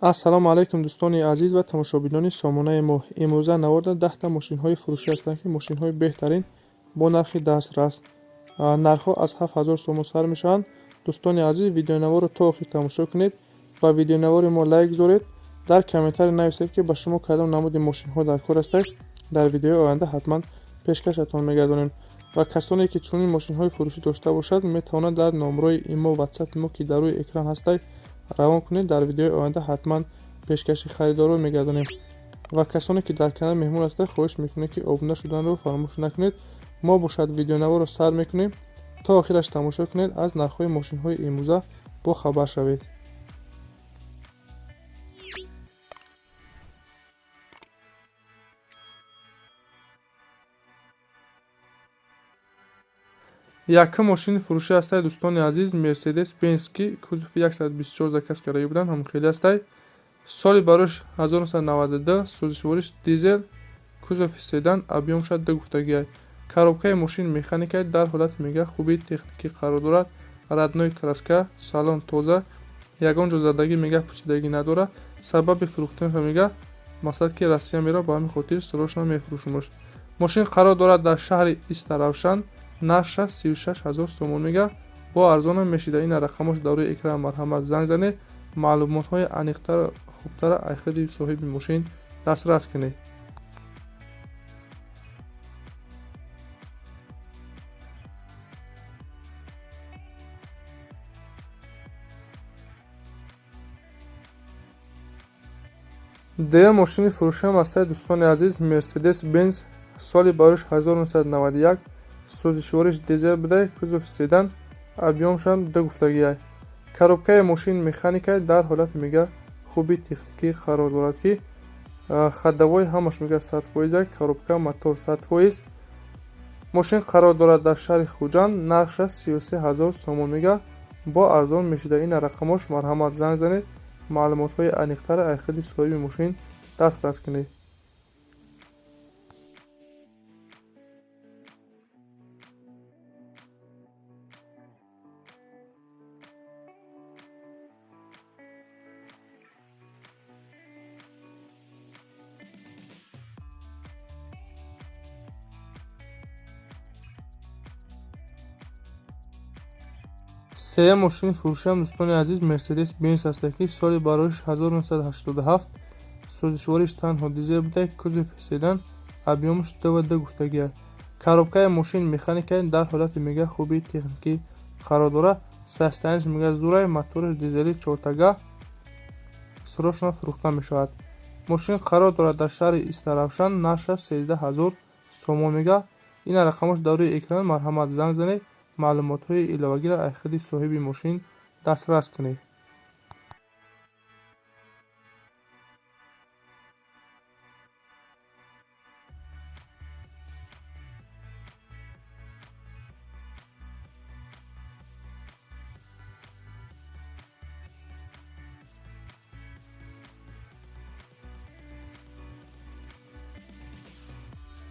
Ассалому алайкум, дӯстони азиз ва тамошобинони сомонаи мо. Имрӯза наворда 10та мошинҳои фурӯшӣ ҳастанд, ки мошинҳои беҳтарин бо нархи дастрас. Нархҳо аз 7000 сомон сар мешаванд. Дӯстони азиз, видеонаворро то охир тамошо кунед, ба видеонавори мо лайк гузоред, дар комментарий нависед, ки ба шумо кадом намуди мошинҳо дар кор ҳастанд. Дар видеои оянда ҳатман пешкашатон мегардонем. Ва касоне ки чунин мошинҳои фурӯшӣ дошта бошад, метавонад дар номрои имо, ватсапи мо, ки дар рӯи экран ҳастад, равон кунед. Дар видеои оянда ҳатман пешкаши харидорро мегардонем. Ва касоне ки дар канал меҳмон ҳастанд, хоҳиш мекунем, ки обуна шуданро фаромӯш накунед. Мо бошад видеонаворро сар мекунем, то охираш тамошо кунед, аз нархҳои мошинҳои имрӯза бохабар шавед. Якум мошини фурӯшӣ ҳастай, дӯстони азиз, Мерседес Бенз, ки кузови 124 заказ карда буданд, ҳамон хеле ҳастай. Соли барош 1992, сӯзишвориш дизел, кузови седан, объём шад ду гуфтагиай. Коробкаи мошин механикай, дар ҳолати мега хуби техникӣ қарор дорад. Родной краска, салон тоза, ягон ҷо задагӣ мега пусидагӣ надорад. Сабаби фурӯхтанашро мега масалан ки Россия меравад, ба ҳамин хотир срочно мефурӯшимаш. Мошин қарор дорад дар шаҳри Истаравшан, нархаш 36 000 сомон мега, бо арзонам мешида. Ина рақамош дар рӯи экран, марҳамат, занг занед, маълумотҳои аниқтар, хубтара аз худи соҳиби мошин дастрас кунед. Дуюм мошини фурӯшиам ҳастаи, дӯстони азиз, Мерседес Бенз, соли барош 1991, сӯзишвориш дизел буда, кузов седан, объёмшам ду гуфтагиай. Коробкаи мошин механикай, дар ҳолати мега хуби техникӣ қарор дорад, ки ходовой ҳамаш мега 100%, коробка, мотор 100%. Мошин қарор дорад дар шаҳри Хуҷанд, нархаш 33 000 сомон мега, бо арзон мешида. Ина рақамош, марҳамат, занг занед, маълумотҳои аниқтара аз худи соҳиби мошин дастрас кунед. Сеюм мошини фурӯшиам, дӯстони азиз, Мерседес Бенз ҳаста, ки соли бароиш 1987, сӯзишвориш танҳо дизел буда, кузови седан, объёмаш 2,2 гуфтагиай. Коробкаи мошин механикай, дар ҳолати мега хуби техникӣ қарор дорад. Состоянияш мега зурай, мотораш дизели чортага, срочно фурӯхта мешавад. Мошин қарор дорад дар шаҳри Истаравшан, нархаш 13 000 сомон мега. Ина рақамош дар рӯи экран, марҳамат, занг занед, маълумотҳои иловагиро аз худи соҳиби мошин дастрас кунед.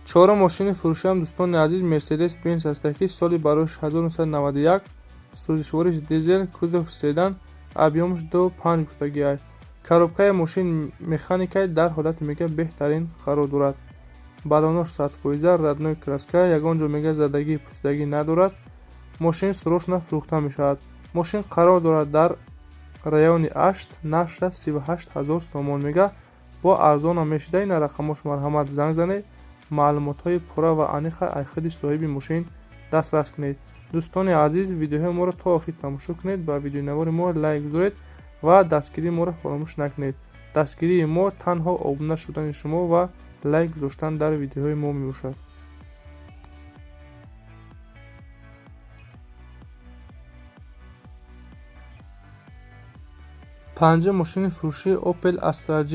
Чорум мошини фурӯшиам, дӯстони азиз, Мерседес Бенз ҳаста, ки соли барош 1991, сӯзишвориш дизел, кузов седан, объёмаш 2,5 гуфтагиай. Коробкаи мошин механикай, дар ҳолати мега беҳтарин қарор дорад. Балонош 100%, родной краска, ягон ҷо мега задагӣ пусидагӣ надорад. Мошин срочно фурӯхта мешавад. Мошин қарор дорад дар райони Ашт, нархаш 38 000 сомон мега, бо арзонам мешида. Ина рақамош, марҳамат, занг занед, маълумотҳои пурра ва аниқа аз худи соҳиби мошин дастрас кунед. Дӯстони азиз, видеоҳои моро то охир тамошо кунед, ба видеонавори мо лайк гузоред ва дастгирии моро фаромӯш накунед. Дастгирии мо танҳо обуна шудани шумо ва лайк гузоштан дар видеоҳои мо мебошад. Панҷум мошини фурӯшии Opel Astra G,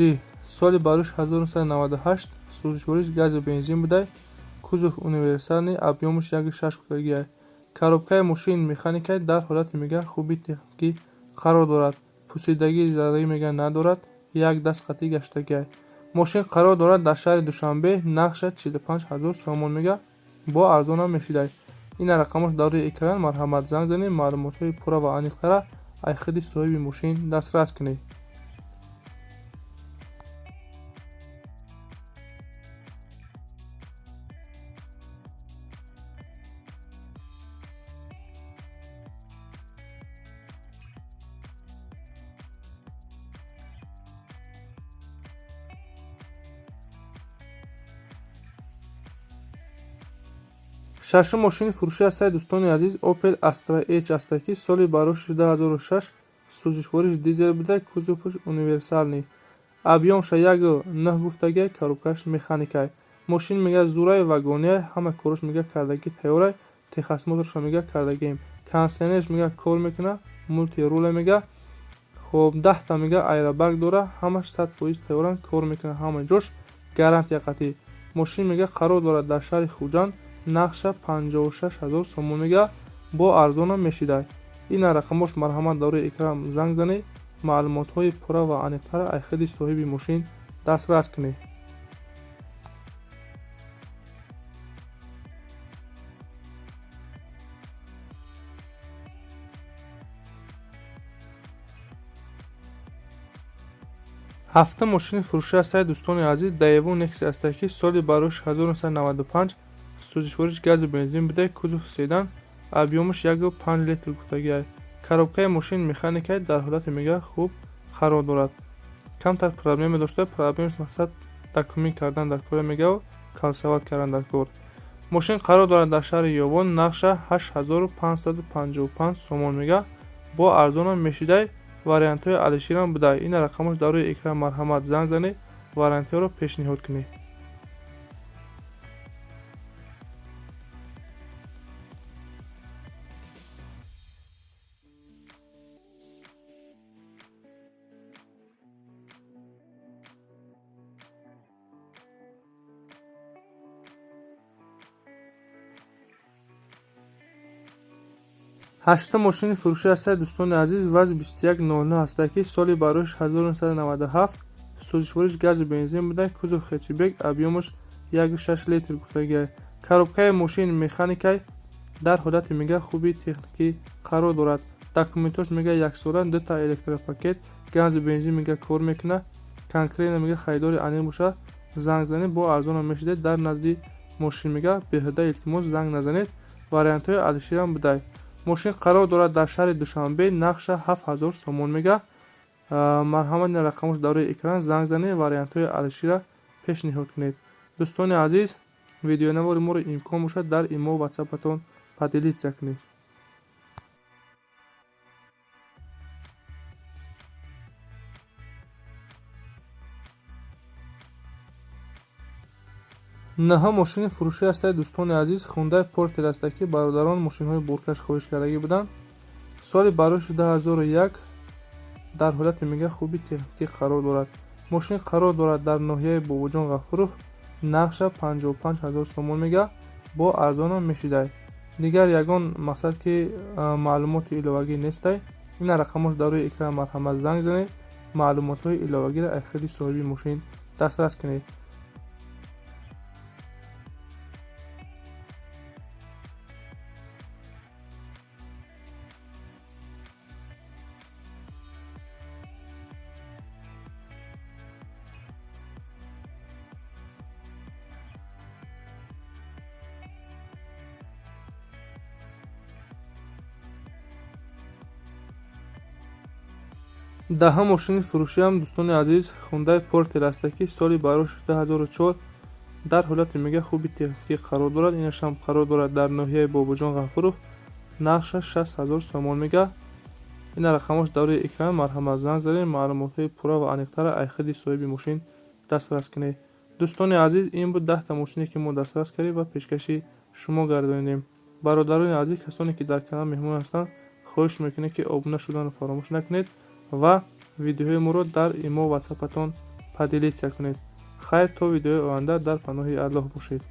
соли барош 1998, сӯзишвориш газу бензин буда, кузов универсальный, объёмаш 1,6 гуфтагиай. Коробкаи мошин механикай, дар ҳолати мега хуби техникӣ қарор дорад. Пусидагӣ, задагӣ мега надорад, як даст қатъӣ гаштагиай. Мошин қарор дорад дар шаҳри Душанбе, нархаш 45 000 сомон мега, бо арзонам мешидай. Ина рақамош дар рӯи экран, марҳамат, занг занед, маълумотҳои пурра ва аниқтара аз худи соҳиби мошин дастрас кунед. Шашум мошини фурӯшӣ ҳастае, дӯстони азиз, Opel Astra H ҳастае, ки соли барои 2006, сӯзишвориш дизел буда, кузовш универсальный. Объёмша 1,9 гуфтагиай, коробкаш механикай. Мошин мега зурай, вагониай, ҳама корош мега кардагӣ тайёрай, техосмотрша мега кардагием. Кондиционерш мега кор мекуна, мультируля мега. Хоб, 10та мега аэробаг дора, ҳамаш 100% тайёранд, кор мекуна, ҳама ҷош гарантия қатъӣ. Мошин мега қарор дорад дар шаҳри Хуҷанд, нақша 56 000 сомон мега, бо арзонам мешидай. Ина рақамош, марҳамат, дар рӯи экран занг занед, маълумотҳои пурра ва аниқтара аз худи соҳиби мошин дастрас кунед. Ҳафтум мошини фурӯшӣ ҳастае, дӯстони азиз, Daewoo Nexia ҳастае, ки соли барои 1995, сӯзишвориш газу бензин буда, кузов седан, объёмаш 1,5 литр гуфтагиай. Коробкаи мошин механикай, дар ҳолати мега хуб қарор дорад. Камтар проблема дошта, проблемаш мақсад документ кардан дар кора мегаву калсават кардан дар кор. Мошин қарор дорад дар шаҳри Ёвон, нақша 8555 сомон мега, бо арзонам мешидай, вариантҳои алиширам будай. Ина рақамош дар рӯи экран, марҳамат, занг занед, вариантҳоро пешниҳод кунед. Ҳаштум мошини фурӯшӣ ҳастае, дӯстони азиз, ВАЗ 2109 ҳастае, ки соли барои 1997, сӯзишвориш газу бензин буда, кузов хэтчбек, объёмаш 1,6 литр гуфтагиай. Коробкаи мошин механикай, дар ҳолати мега хуби техникӣ қарор дорад. Документош мега яксола, дута электропакет, газу бензин мега кор мекуна. Конкретно мега харидори аниқ боша, занг занед, бо арзонам мешидай. Дар назди мошин мега беҳуда илтимос занг назанед, вариантҳои алиширам будай. Мошин қарор дорад дар шаҳри Душанбе, нақша 7000 сомон мега. Марҳамат, ин рақамош дар рӯи экран, занг занед, вариантҳои алишира пешниҳод кунед. Дӯстони азиз, видеонавори моро имкон бошад дар имо, ватсапатон поделиться кунед. Наҳум мошини фурӯшӣ ҳастае, дӯстони азиз, Hyundai Porter ҳастае, ки бародарон мошинҳои боркаш хоҳиш кардагӣ буданд. Соли барои 2001, дар ҳолати мега хуби техникӣ қарор дорад. Мошин қарор дорад дар ноҳияи Бобоҷон Ғафуров, нақша 55 000 сомон мега, бо арзонам мешидай. Дигар ягон мақсад ки маълумоти иловагӣ нестай. Ина рақамош дар рӯи экран, марҳамат, занг занед, маълумотҳои иловагиро аз худи соҳиби мошин дастрас кунед. Даҳум мошини фурӯшиам, дӯстони азиз, Hyundai Porter ҳастае, ки соли барои 2004, дар ҳолати мега хуби техникӣ қарор дорад. Инашам қарор дорад дар ноҳияи Бобоҷон Ғафуров, нақша 60 000 сомон мега. Ина рақамош дар рӯи экран, марҳамат, занг занед, маълумотҳои пурра ва аниқтара аз худи соҳиби мошин дастрас кунед. Дӯстони азиз, ин буд 10та мошине, ки мо дастрас кардем ва пешкаши шумо гардонидем. Бародарони азиз, касоне ки дар канал меҳмон ҳастанд, хоҳиш мекунем, ки обуна шуданро фаромӯш накунед ва видеоҳои моро дар имо, ватсапатон поделиться кунед. Хайр, то видеои оянда, дар паноҳи Аллоҳ бошед.